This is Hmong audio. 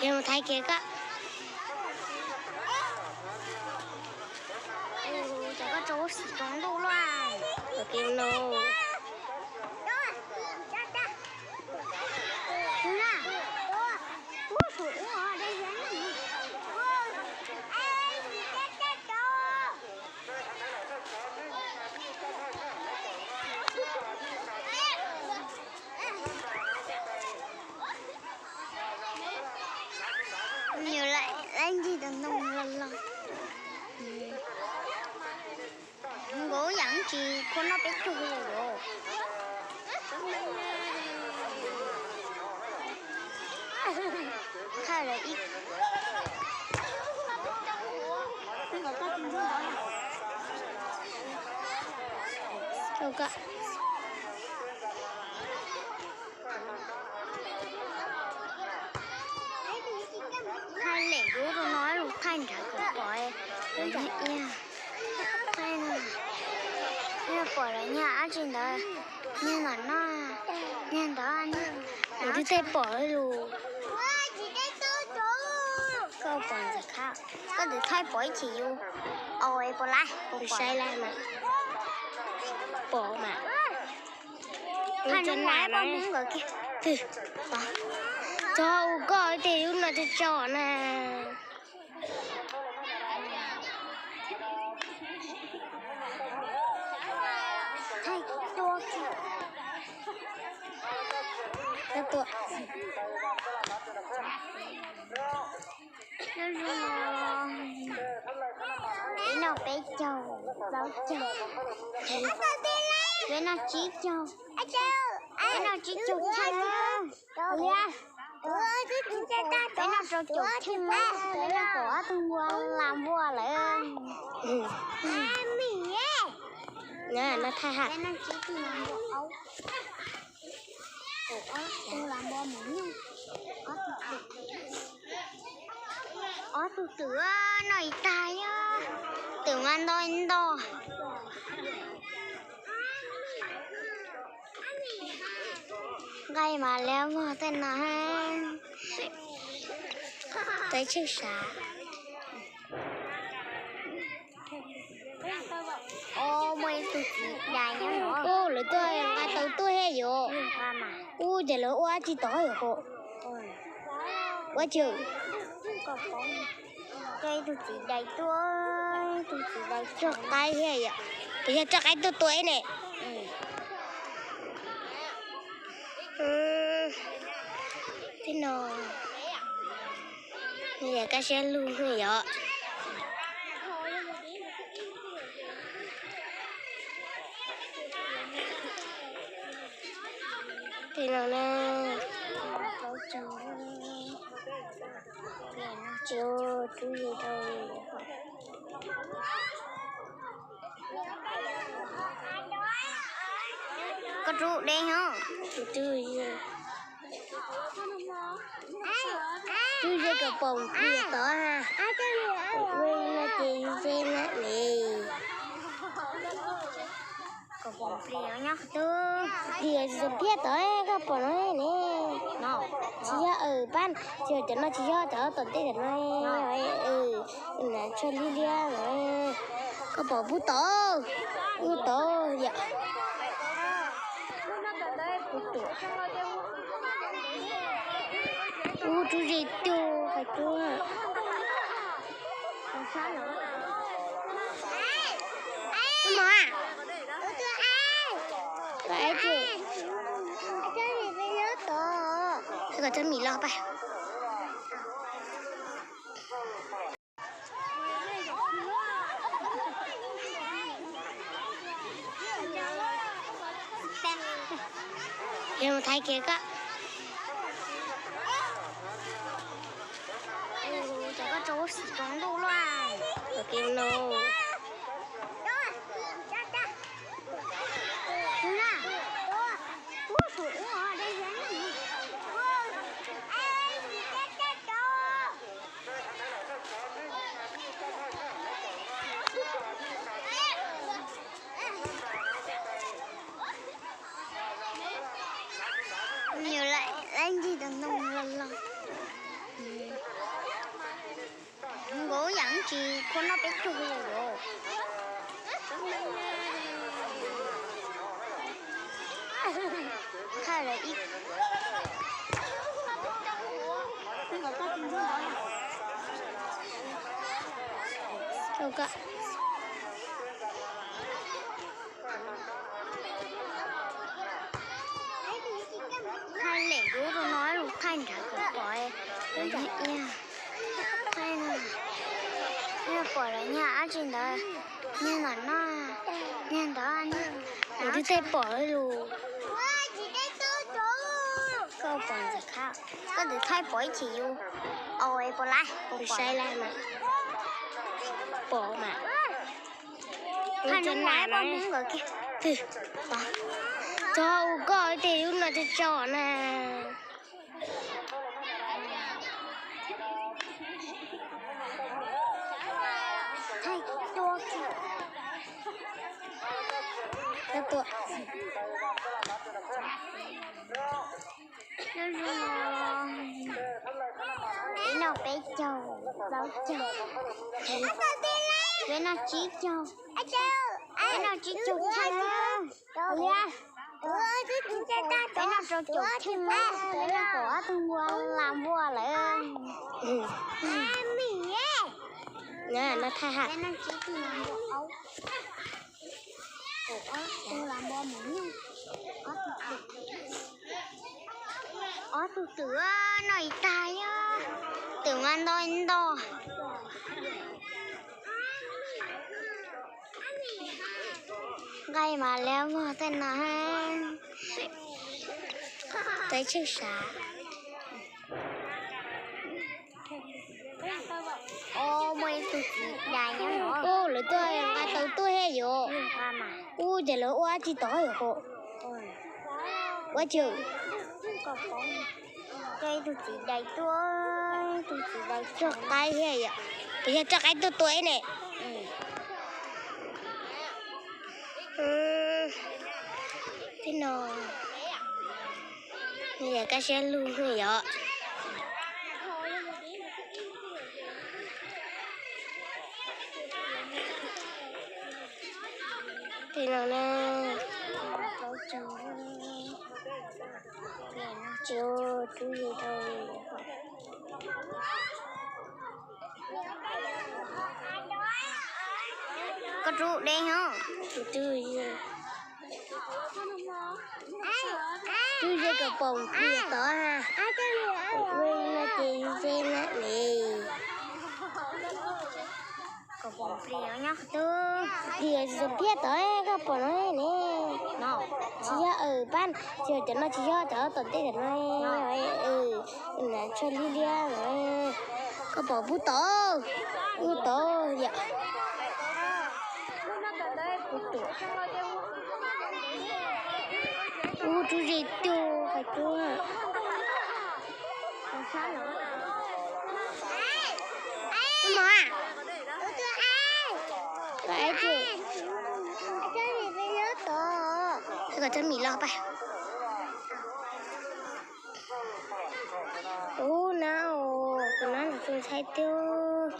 Mus thaiv kiag koj. Ces koj rau xim rau ntuj luaj. Ua ke no. Yus laib ncig tus ntoo los los. Nkaus yam tsis khuam noj peb caug li os. Thaj lawm ib. Thaij lem lub rau no, lub thaij nrad kom pom. Thaij no, yog pom lawm nyag dab tsi ntawd, nyag ntawm no, nyag ntawd, nws twb tej pom lus. Koj pom ntxim qab, koj twb thaij pom ib chim yus au es pom lawm mas, pom mas. Thaij no pom nkawd kiag. Tog ua koj tes lub no tso tso na. Ib noj peb caug, plaub caug, peb noj tsib caug, peb noj tsib caug tshaj. Peb noj rau caum tsheej, peb noj kaum ob tug npua las npua lawm. No thaj ha. Ob tug twm noj ib tag, twm mas nto nto. Nqaij mas liab vog tej no, teb tsheej sav. Muaj ib tug txiv dais nyob no. Lawv tuaj nqa tau tuaj thiab yom. Ub, ces lawv ua tsis tau yom. Ua tsis. Ib tug txiv dais tuaj, ib tug txiv dais tso qaib thiab yom. Puas yog tso qaib tuaj tua ne? Tej no yog kaj siab lug yom. Tej no na, rub ze rau. Koj rub deb os. Rub ze kom pom pliag tod ha. Ua no ces ze na ne. Kom pom pliag nyob qhov twg? Pliag txiv piag tod koj pom no ne. Tsis yog, pab, tsis yog cov no, tsis yog cov tom ntej cov no. Tshuaj liab liab no. Koj pom pub tod, pub tod yom. Ub, rub ze cuag qhov cub. Mos, koj aib tsi? Koj cov mis los pab. Yog mus thaiv kiag koj. Ces koj rau xim rau ntuj luaj. Ua ke no. Yus laib ncig tus ntoo los los. Thaij lawv ib, thaij lem lub rau no, lub thaij nrad kom pom, thaij no, pom lawv nyag dab tsi ntawd, nyag ntawm no, nyag ntawd, kuv twb thaij pom lus. Koj pom ntxiv, koj twb thaij pom ib chim yus, au, pom lawm, saib lawm mas, pom mas. Thaij hnub no poj Hmoob nkawd kiag. Txog ua koj ib teg lub no tso tso na. Thaij tua kiag. Thaij tua. Lub no peb caug, plaub caug, peb no tsib caug, peb no tsib caug theej, peb no rau caum theej, peb no kaum ob tug npua las npua lawm. No thaij ha. Kaum ob tug las npua mus nyuj, ob tug twm, ob tug twm noj ib tag, twm mas nto ib nto. Nqaij mas liab vog tej no, teb tsheej sav. Muaj ib tug txiv dais nyob no. Ub, lawv tuaj nqa tau tuaj thiab yom. Ub, ces lawv ua dab tsi tod yom hauv? Ua dab tsi? Ib tug txiv dais tuaj, ib tug txiv dais tso qaib thiab yom. Puas yog tso qaib tuaj tua ib ne? Tej no, yam kaj siab lug yom. Tej no na, tsis ua rub ze rau li. Koj rub deb os. Rub ze kom pom pliag tod ha. Ua no ces ze na ne. Kom pom pliag nyob qhov twg. Pliag tod koj pom no ne. Tsis yog pab, tsis yog cov no, tsis yog cov tom ntej cov no. Tshuaj liab liab no. Koj pom pub tod, pub tod yom. Ub, rub ze tuaj hais tuaj. Mos, koj aib, koj coj mim los pab. Ub, nab, tus nab no tus ntxhais tiag.